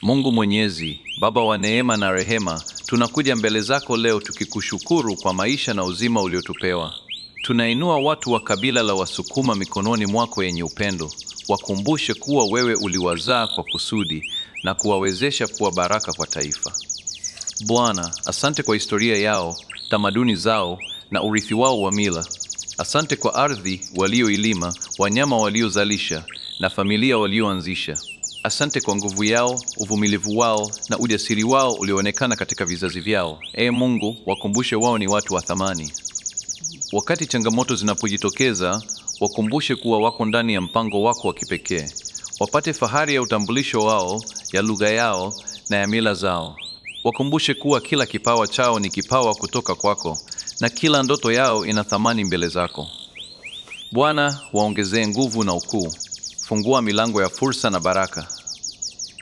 Mungu Mwenyezi, Baba wa neema na rehema, tunakuja mbele zako leo tukikushukuru kwa maisha na uzima uliotupewa. Tunainua watu wa kabila la Wasukuma mikononi mwako yenye upendo. Wakumbushe kuwa wewe uliwazaa kwa kusudi na kuwawezesha kuwa baraka kwa taifa. Bwana, asante kwa historia yao, tamaduni zao na urithi wao wa mila. Asante kwa ardhi walioilima, wanyama waliozalisha na familia walioanzisha. Asante kwa nguvu yao, uvumilivu wao na ujasiri wao ulioonekana katika vizazi vyao. Ee Mungu, wakumbushe wao ni watu wa thamani. Wakati changamoto zinapojitokeza, wakumbushe kuwa wako ndani ya mpango wako wa kipekee. Wapate fahari ya utambulisho wao, ya lugha yao na ya mila zao. Wakumbushe kuwa kila kipawa chao ni kipawa kutoka kwako na kila ndoto yao ina thamani mbele zako. Bwana, waongezee nguvu na ukuu. Fungua milango ya fursa na baraka.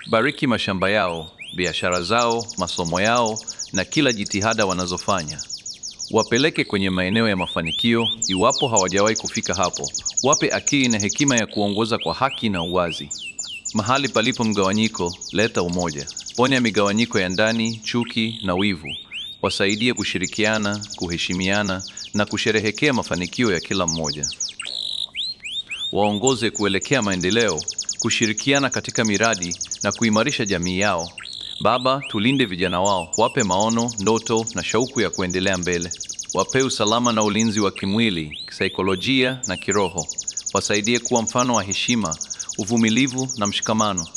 Bariki mashamba yao, biashara zao, masomo yao na kila jitihada wanazofanya. Wapeleke kwenye maeneo ya mafanikio iwapo hawajawahi kufika hapo. Wape akili na hekima ya kuongoza kwa haki na uwazi. Mahali palipo mgawanyiko, leta umoja. Ponya migawanyiko ya ndani, chuki na wivu. Wasaidie kushirikiana, kuheshimiana na kusherehekea mafanikio ya kila mmoja. Waongoze kuelekea maendeleo, kushirikiana katika miradi na kuimarisha jamii yao. Baba, tulinde vijana wao, wape maono, ndoto na shauku ya kuendelea mbele. Wape usalama na ulinzi wa kimwili, kisaikolojia na kiroho. Wasaidie kuwa mfano wa heshima, uvumilivu na mshikamano.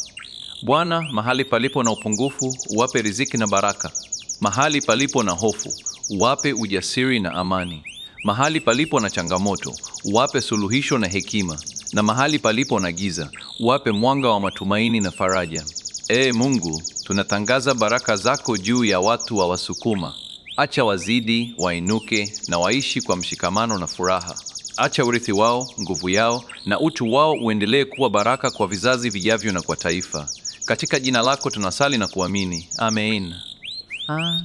Bwana, mahali palipo na upungufu, uwape riziki na baraka. Mahali palipo na hofu, uwape ujasiri na amani. Mahali palipo na changamoto, uwape suluhisho na hekima, na mahali palipo na giza, uwape mwanga wa matumaini na faraja. Ee Mungu, tunatangaza baraka zako juu ya watu wa Wasukuma. Acha wazidi, wainuke na waishi kwa mshikamano na furaha. Acha urithi wao, nguvu yao na utu wao uendelee kuwa baraka kwa vizazi vijavyo na kwa taifa. Katika jina lako tunasali na kuamini. Amen. Ah.